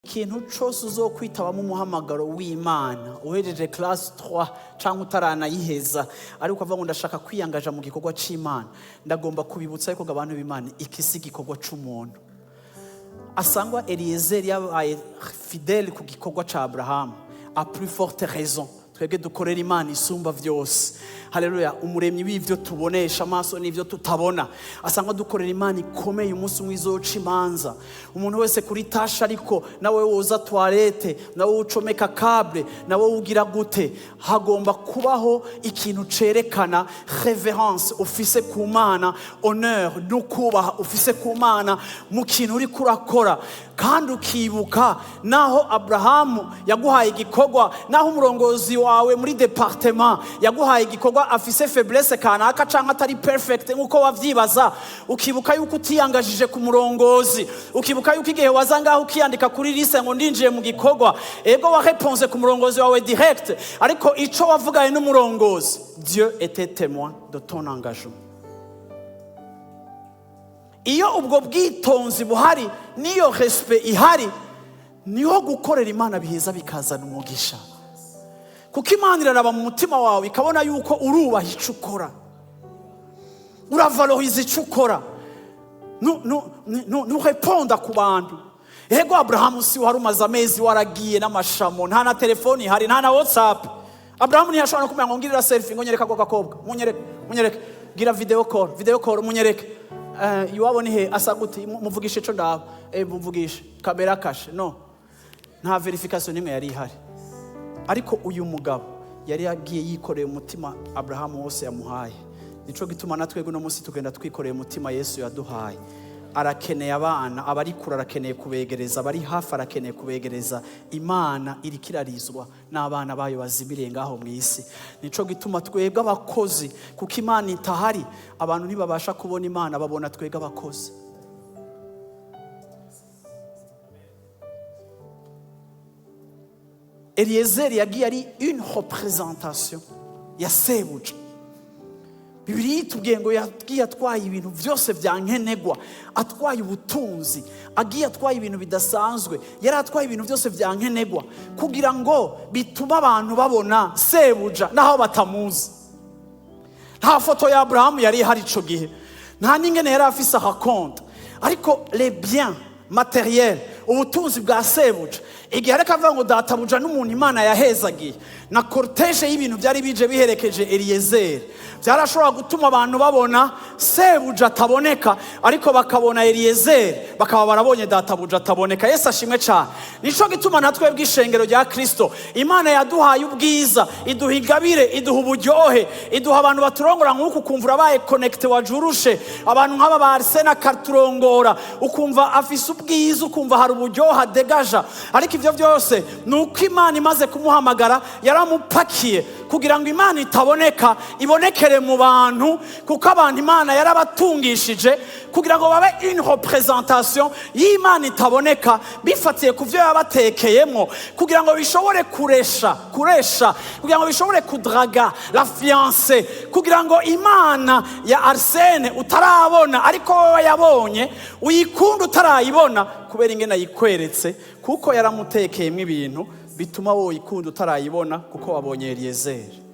Ikintu cose uzokwitabamo umuhamagaro w'Imana, uhejeje classe 3 canke utaranayiheza, ariko avuga ngo ndashaka kwiyangaja mu gikorwa c'Imana, ndagomba kubibutsa yuko, abantu b'Imana, iki si igikorwa c'umuntu. Asangwa Eliyezeri yabaye fidèle ku gikorwa ca Aburahamu, à plus forte raison twebwe dukorera Imana isumba vyose. Haleluya! Umuremyi w'ivyo tubonesha amaso n'ivyo tutabona. Asangwa dukorera Imana ikomeye, umunsi umwe izoca imanza umuntu wese kuri tâche. Ariko nawe woza toilette, nawe ucomeka câble, nawe ugira gute, hagomba kubaho ikintu cerekana révérence ufise ku Mana, honneur no kubaha ufise ku Mana mu kintu uriko urakora. Kandi ukibuka, naho Aburahamu yaguhaye igikorwa, naho umurongozi wawe muri département yaguhaye igikorwa afise faiblesse kanaka canke atari perfect nk'uko wavyibaza, ukibuka yuko utiyangajije ku murongozi, ukibuka yuko igihe waza ngaho ukiyandika kuri liste ngo ndinjiye mu gikorwa, ego wareponse ku murongozi wawe direct, ariko ico wavuganye n'umurongozi, Dieu était témoin de ton engagement. Iyo ubwo bwitonzi buhari n'iyo respect ihari, niho gukorera Imana biheza bikazana umugisha, kuko Imana iraraba mu mutima wawe ikabona yuko urubaha icyo ukora, uravaloriza icyo ukora, ntureponda ku bantu. Ego, Aburahamu si wari umaze amezi waragiye n'amashamo, nta na telefoni ihari, nta na WhatsApp. Aburahamu ntiyashobora no kumenya ngo ngirira selfie, ngo nyereka ako gakobwa, munyereke, munyereke, gira video call, video call, munyereke. Iwabo ni he? Asa gute? Muvugishe ico ndaba, muvugishe caméra cachée. No nta vérification n'imwe yari ihari. Ariko uyu mugabo yari yagiye yikoreye umutima Aburahamu wose yamuhaye. Nico gituma na twebwe uno munsi tugenda twikoreye umutima Yesu yaduhaye. Arakeneye abana, abari kure arakeneye kubegereza, abari hafi arakeneye kubegereza. Imana iriko irarizwa n'abana bayo bazimiriye ngaho mu isi. Nico gituma twebwe abakozi, kuko Imana itahari, abantu ntibabasha kubona Imana, babona twebwe abakozi. Eliyezeri yagiye ari une représentation ya sebuja. Bibiliya itubwiye ngo yagiye atwaye ibintu byose bya nkenerwa, atwaye ubutunzi, agiye atwaye ibintu bidasanzwe, yari atwaye ibintu byose bya nkenerwa kugira ngo bitume abantu babona sebuja naho batamuzi. Nta foto ya Aburahamu yari ihari ico gihe, nta n'ingene yari afise ahakonta, ariko les biens matériels, ubutunzi bwa sebuja, igihe ariko avuga ngo databuja n'umuntu Imana yahezagiye, na cortège y'ibintu byari bije biherekeje Eliyezeri byarashobora gutuma abantu babona sebuja ataboneka, ariko bakabona Eliyezeri, bakaba barabonye databuja ataboneka. Yesu ashimwe cyane. Nico gituma na twebwe ishengero rya Kristo, Imana yaduhaye ubwiza, iduha ingabire, iduha uburyohe, iduha abantu baturongora nk'uku, ukumva urabaye connecté, wajurushe abantu nk'aba ba Arsene akaturongora, ukumva afise ubwiza, ukumva hari uburyohe adegaja. Ariko ibyo byose ni uko Imana imaze kumuhamagara yaramupakiye kugira ngo Imana itaboneka ibonekere mu bantu, kuko abantu Imana yarabatungishije kugira ngo babe une représentation y'Imana itaboneka, bifatiye ku byo yabatekeyemo, kugira ngo bishobore kuresha, kugira ngo bishobore kudraga la fiancée, kugira ngo Imana ya Arsene utarabona ariko wowe yabonye uyikunde utarayibona, kubera ingene yikweretse, kuko yaramutekeyemo ibintu bituma wowe uyikunda utarayibona, kuko wabonye Eliyezeri.